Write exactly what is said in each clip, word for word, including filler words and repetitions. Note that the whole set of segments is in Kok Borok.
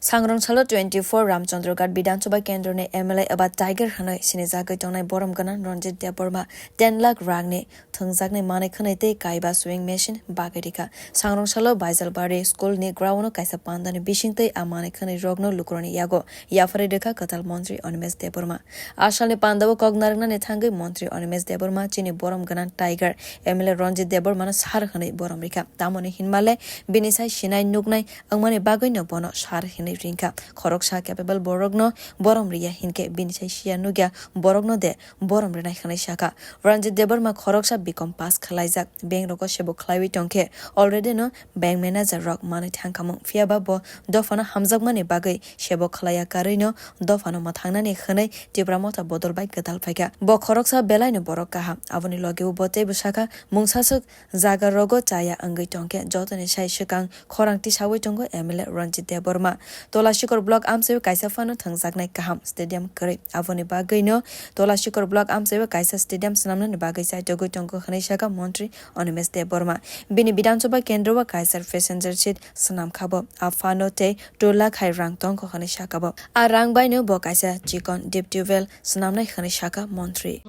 Sangrong salo twenty four Ramchandra Ghat Bidhan Sabha Kendroni M L A eba Tiger hwnwi sinijagwi tongnai borom gwnang Ranjit Debbarma ten lakh rangni thwngjaknai manwi khwnwi tei kaiba sewing machine bagwi rikha. Sangrong salo Baijalbari school ni ground o kaisa pandani bisingtwi a manwi khwnwi rokno lukurokni yago yapharwi rikha kwtal montri Animesh Debbarma. A salni pandao kok narwknani thangwi montri Animesh Debbarma chini borom gwnang Tiger M L A Ranjit Debbarmano sir hwnwi borom rikha. Tamoni hinmale bini sai sinai nuknai wngmani bagwino bono sir hinwi ringkha. Khoroksa capable borokno borom riya hinkhe bini sai siya nukya borokno de borom rinai hwnwi sakha. Ranjit Debbarma khoroksa B Com pass khwlaijak, bank rogo sebo khwlaiwi tongkhe already no bank manager rok manwi thangkhamung, phiyaba bo dophano hamjakmani bagwi sebo khwlaiya karwino dophano mwthangnani hwnwi Tipra Motha bodol bai gwdal phaikha. Bo khoroksa belaino borok kaham, aboni logeo bo teibo sakha, mungsaswk jaga rogo chaya wngwi tongkhe jotoni sai swkang khorang tisawi tongo M L A Ranjit Debbarma. Tolashikor block amchaio kaisa phano thwngjaknai kaham stadium kwrwi, aboni bagwino Tolashikor block amchaio kaisa stadium swnamnani bagwi chaitogwi tongo hwnwi sakha montri Animesh Debbarma. Bini Bidhan Sabha kendro o kaisa passenger seat swnamkha bo, a phano tei two lakh hai rang tongkho hwnwi sakha bo. A rang baino bo kaisa chikon deep tubewell swnamnai hwnwi sakha montri.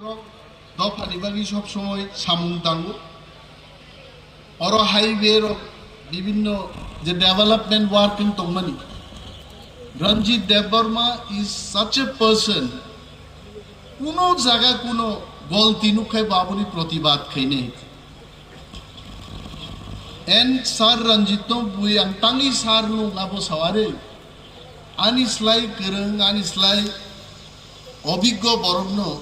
Dophani bagwi sob somoi samung tango. Oro highway rok bibinno je development work wng tongmani. Ranjit Debbarma is such a person, kuno jaga kuno golti nukkhai bo aboni protibad khainai. And Sir Ranjit no bui ang tangwi sir nung abo sawari. Ani slai kwrwng, ani slai obiggo borokno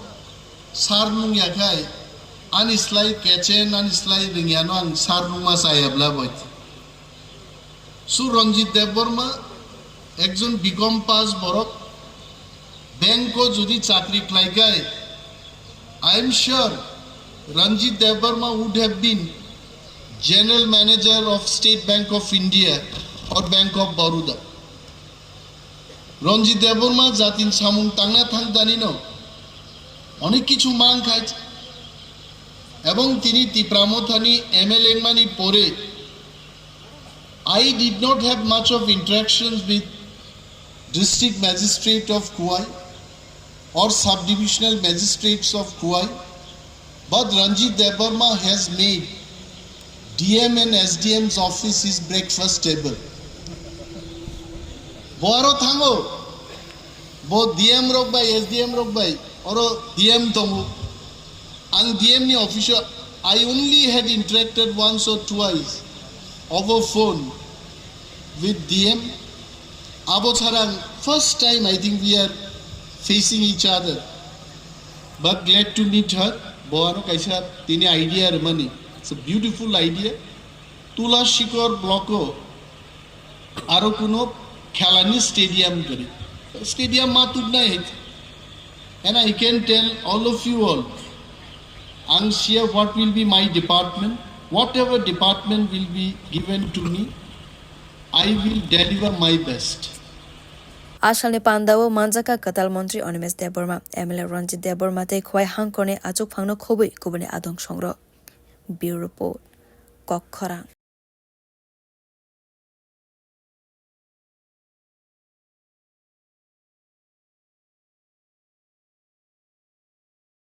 sir nung yakhai, ani slai kechen, ani slai rwngyano ang sir nungma chayabla bai. So Ranjit Debbarma ekjon B Com pass borok, bank o jodi chakri khlaikhai, I am sure Ranjit Debbarma would have been general manager of State Bank of India or Bank of Baroda. Ranjit Debbarma jatin samung tangna thangdanino onek kichu mang khai, ebong tini Tipra Mothani M L A wngmani pore I did not have much of interactions with District Magistrate of Khowai or Sub-Divisional Magistrates of Khowai, but Ranjit Debbarma has made D M and S D M's office his breakfast table. Bo aro thango, bo D M rok bai, S D M rok bai, oro D M tongo. Ang D M ni office o, I only had interacted once or twice over phone with D M. Abo chara ang first time, I think, we are facing each other. But glad to meet her. Bo ano kaisa tini idea rwmani. It's a beautiful idea. Tula Shikor block o aro kuno khelani stadium gari. Stadium ma tubnai hai. And I can tell all of you all, ang siya what will be my department, whatever department will be given to me, I will deliver my best. A salni pandao manjakha kwtal montri Animesh Debbarma, M L A Ranjit Debbarma tei Khowai hangkorni achukphangno khobwi kubuni adong songrok. Bureau Report, Kokkhorang.